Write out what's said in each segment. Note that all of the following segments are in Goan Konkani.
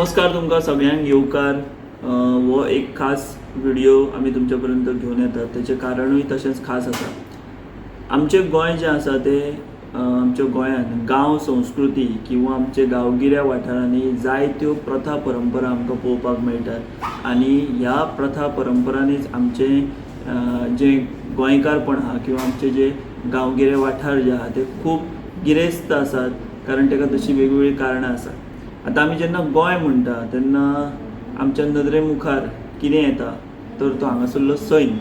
नमस्कार तुमकां सगळ्यांक येवकार. हो एक खास व्हिडियो आमी तुमच्या पर्यंत घेवन येतात तेचें कारणूय तशेंच खास आसा. आमचें गोंय जें आसा तें आमच्या गोंयांत गांव संस्कृती किंवा आमच्या गांवगिऱ्या वाठारांनी जायत्यो प्रथा परंपरा आमकां पळोवपाक मेळटात आनी ह्या प्रथा परंपरांनीच आमचें जें गोंयकारपण आहा किंवा आमचे जे गांवगिरे वाठार जे आहा ते खूब गिरेस्त आसात, कारण ताका तशीं वेगवेगळीं कारणां आसात. आतां आमी जेन्ना गोंय म्हणटा तेन्ना आमच्या नदरे मुखार कितें येता तर तो हांगासरलो सैम.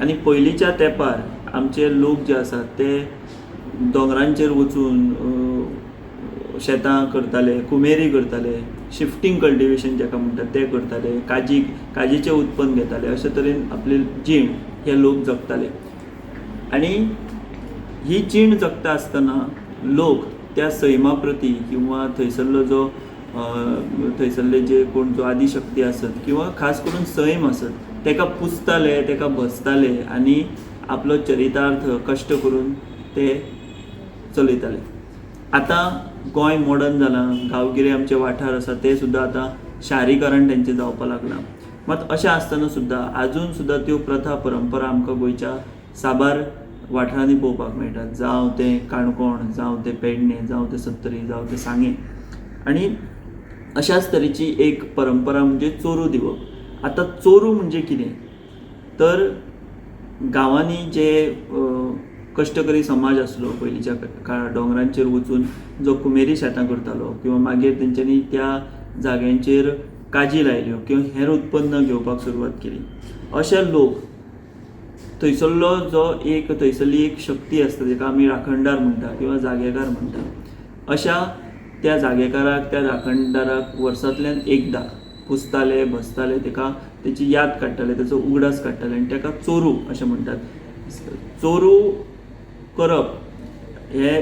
आनी पयलींच्या तेंपार आमचे लोक जे आसात ते दोंगरांचेर वचून शेतां करताले, कुमेरी करताले, शिफ्टींग कल्टिवेशन जाका म्हणटात तें करताले, काजीचें उत्पन्न घेताले. अशे तरेन आपली जीण हे लोक जगताले. आनी ही जीण जगता आसतना लोक त्या सैमा प्रती किंवा थंयसरलो जो थंयसरले जे कोण जो आदिशक्ती आसत किंवा खास करून सैम आसत ताका पुजताले, ताका भजताले आनी आपलो चरितार्थ कश्ट करून ते चलयताले. आतां गोंय मॉडर्न जालां, गांवगिरे आमचे वाठार आसा ते सुद्दां आतां शारीकरण तेंचें जावपाक लागलां. मात अशें आसतना सुद्दां आजून सुद्दां त्यो प्रथा परंपरा आमकां गोंयच्या साबार वाठारांनी पळोवपाक मेळटात, जावं तें काणकोण, जावं तें पेडणें, जावं तें सत्तरी, जावं तें सांगें. आनी अशाच तरेची एक परंपरा म्हणजे चोरू दिवप. आतां चोरू म्हणजे कितें तर गांवांनी जे कश्टकरी समाज आसलो पयलींच्या काळार दोंगरांचेर वचून जो कुमेरी शेतां करतालो किंवा मागीर तेंच्यांनी त्या जाग्यांचेर काजी लायल्यो किंवा हेर उत्पन्न घेवपाक सुरवात केली, अशे लोक थंयसरलो जो एक थंयसरली एक शक्ती आसता जेका आमी राखणदार म्हणटा किंवा जागेकार म्हणटा, अशा त्या जागेकाराक त्या राखणदाराक वर्सांतल्यान एकदां पुजताले, बसताले, ताका तेची याद काडटाले, तेचो उगडास काडटाले आनी ताका चोरू अशें म्हणटात. चोरू करप हे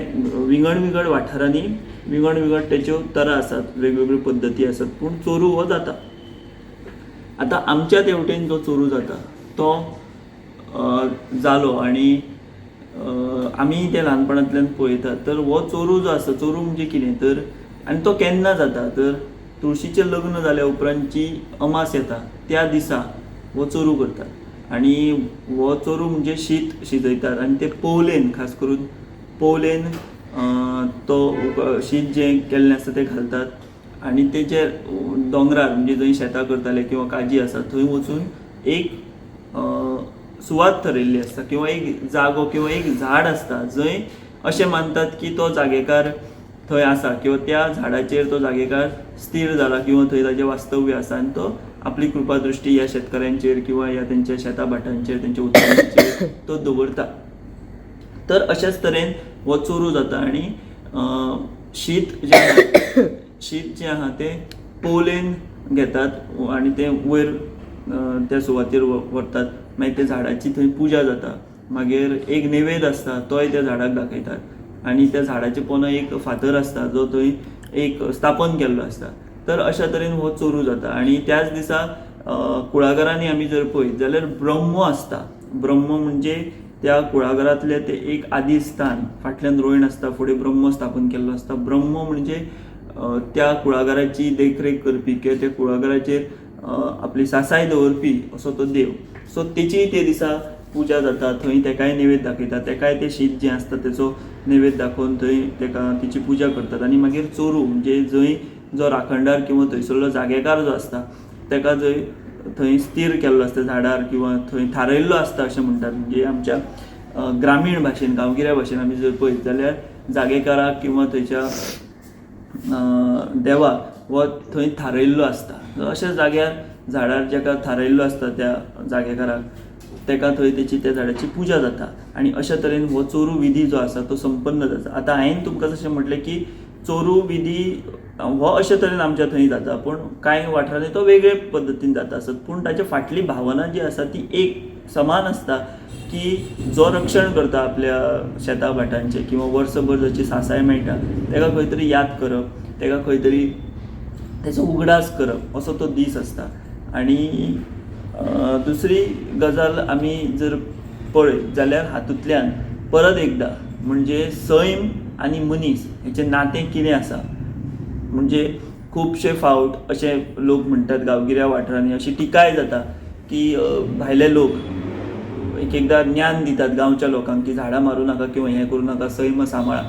विंगड विंगड वाठारांनी विंगड विंगड तेच्यो तरा आसात, वेगवेगळ्यो पद्दती आसात, पूण चोरू हो जाता. आतां आमच्या तेवटेन जो चोरू जाता तो जालो आनी आमी ते ल्हानपणांतल्यान पळयतात. तर हो चोरू जो आसा, चोरू म्हणजे कितें तर आनी तो केन्ना जाता तर तुळशीचें लग्न जाल्या उपरांतची अमास येता त्या दिसा हो चोरू करतात. आनी हो चोरू म्हणजे शीत शिजयतात आनी ते पोवलेन, खास करून पोवलेन तो शीत जें केल्लें आसता तें घालतात आनी तेजे दोंगरार म्हणजे जंय शेतां करताले किंवा काजी आसा थंय वचून एक सुवात थरयल्ली आसता किंवा एक जागो किंवा एक झाड आसता जंय अशें मानतात की तो जागेकार थंय आसा किंवा त्या झाडाचेर तो जागेकार स्थीर जाला किंवा थंय ताजें वास्तव्य आसा आनी तो आपली कृपा दृश्टी ह्या शेतकऱ्यांचेर किंवा ह्या तेंच्या शेता भाटांचेर तेंच्या उत्पन्नाचेर तो दवरता. तर अशाच तरेन हो चोरू जाता आनी शीत जें आहा शीत जें आहा तें पोवलेन घेतात आनी तें वयर त्या सुवातेर व्हरतात. मागीर त्या झाडाची थंय पुजा जाता, मागीर एक नैवेद आसता तोय त्या झाडाक दाखयतात आनी त्या झाडाचे पोंदा एक फातर आसता जो थंय एक स्थापन केल्लो आसता. तर अशा तरेन हो चोरू जाता. आनी त्याच दिसा कुळागरांनी आमी जर पळयत जाल्यार ब्रह्मो आसता. ब्रह्म म्हणजे त्या कुळागरांतलें तें एक आदी स्थान, फाटल्यान रोयण आसता, फुडें ब्रह्म स्थापन केल्लो आसता. ब्रह्म म्हणजे त्या कुळागराची देखरेख करपी किंवा त्या कुळागराचेर आपली सासाय दवरपी असो तो देव. सो तेचीय ते दिसा पुजा जाता, थंय तेकाय नैवेद्य दाखयतात, तेकाय तें शीत जें आसता तेचो नैवेद्य दाखोवन थंय तेका तेची पुजा करतात. आनी मागीर चोरू म्हणजे जंय जो राखणदार किंवा थंयसरलो जागेकार जो आसता तेका जंय थंय स्थीर केल्लो आसता झाडार किंवा थंय थारयल्लो आसता अशें म्हणटात. म्हणजे आमच्या ग्रामीण भाशेन, गांवगिऱ्या भाशेन आमी जर पळयत जाल्यार जागेकाराक किंवा थंयच्या देवाक हो थंय थारयल्लो आसता. अशा जाग्यार झाडार जेका थारयल्लो आसता त्या जागेकाराक तेका थंय तेची त्या झाडाची पुजा जाता आनी अशा तरेन हो चोरू विधी जो आसा तो संपन्न जाता. आतां हांवें तुमकां जशें म्हटलें की चोरू विधी हो अशे तरेन आमच्या थंय जाता, पूण कांय वाठारांनी तो वेगळे पद्दतीन जाता आसत, पूण ताच्या फाटली भावना जी आसा ती एक समान आसता की जो रक्षण करता आपल्या शेता भाटांचें किंवा वर्सभर जाची सासाय मेळटा तेका खंय तरी याद करप, तेका खंय तरी तेचो उगडास करप असो तो दीस आसता. आनी दुसरी गजाल आमी जर पळयत जाल्यार हातूंतल्यान परत एकदां म्हणजे सैम आनी मनीस हेचें नातें कितें आसा, म्हणजे खुबशे फावट अशे लोक म्हणटात गांवगिऱ्या वाठारांनी अशी टिकाय जाता की भायले लोक एक एकदां ज्ञान दितात गांवच्या लोकांक की झाडां मारूं नाका किंवा हें करूं नाका, सैम सांबाळा.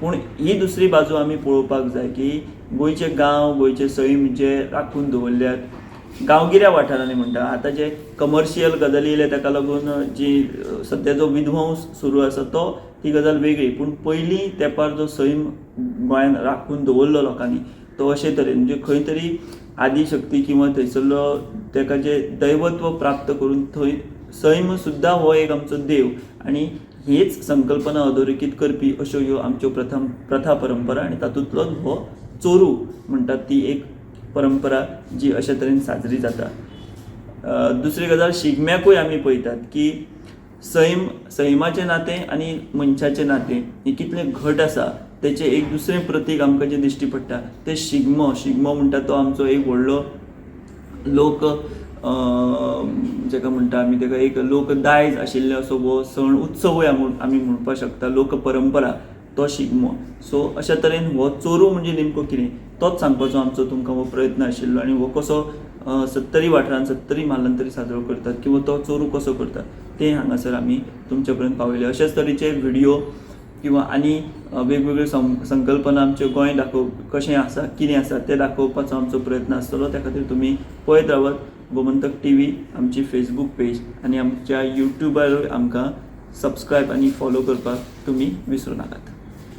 पूण ही दुसरी बाजू आमी पळोवपाक जाय की गोंयचे गांव, गोंयचे सैम जे राखून दवरल्यात गांवगिऱ्या वाठारांनी म्हणटा. आतां जे कमर्शियल गजाली येयल्या ताका लागून जी सद्या जो विध्वंस सुरू आसा तो ती गजाल वेगळी, पूण पयलीं तेंपार जो सैम गोंयान राखून दवरलो लोकांनी तो अशे तरेन म्हणजे खंय तरी आदिशक्ती किंवा थंयसरलो ताका जे दैवत्व प्राप्त करून थंय सैम सुद्दां हो एक आमचो देव आनी हीच संकल्पना अधोरेखीत करपी अश्यो ह्यो आमच्यो प्रथम प्रथा परंपरा आनी तातूंतलोच हो चोरू म्हणटात ती एक परंपरा जी अशे तरेन साजरी जाता. दुसरी गजाल, शिगम्याकूय आमी पळयतात की सैम, सैमाचें नातें आनी मनशाचें नातें हें कितलें घट आसा तेचें एक दुसरें प्रतीक आमकां जें दिश्टी पडटा तें शिगमो. शिगमो म्हणटा तो आमचो एक व्हडलो लोक जाका म्हणटा आमी ताका एक लोक दायज आशिल्लो असो हो सण उत्सवूय आमी म्हणपाक शकता, लोक परंपरा तो शिगमो. सो अशा तरेन हो चोरू म्हणजे नेमको कितें तोच सांगपाचो आमचो तुमकां हो प्रयत्न आशिल्लो आनी हो कसो सत्तरी वाठारांत, सत्तरी म्हालांत तरी साजरो करतात किंवा तो चोरू कसो करतात तें हांगासर आमी तुमच्या पर्यंत पावयले. अशेच तरेचे व्हिडियो किंवा आनी वेगवेगळ्यो संकल्पना आमच्यो गोंय दाखोव कशें आसा कितें आसा तें दाखोवपाचो आमचो प्रयत्न आसतलो. त्या खातीर तुमी पळयत रावात गोमंतक टीव्ही, आमची फेसबूक पेज आनी आमच्या युट्यूबारूय आमकां सबस्क्रायब आनी फॉलो करपाक तुमी विसरूं नाकात.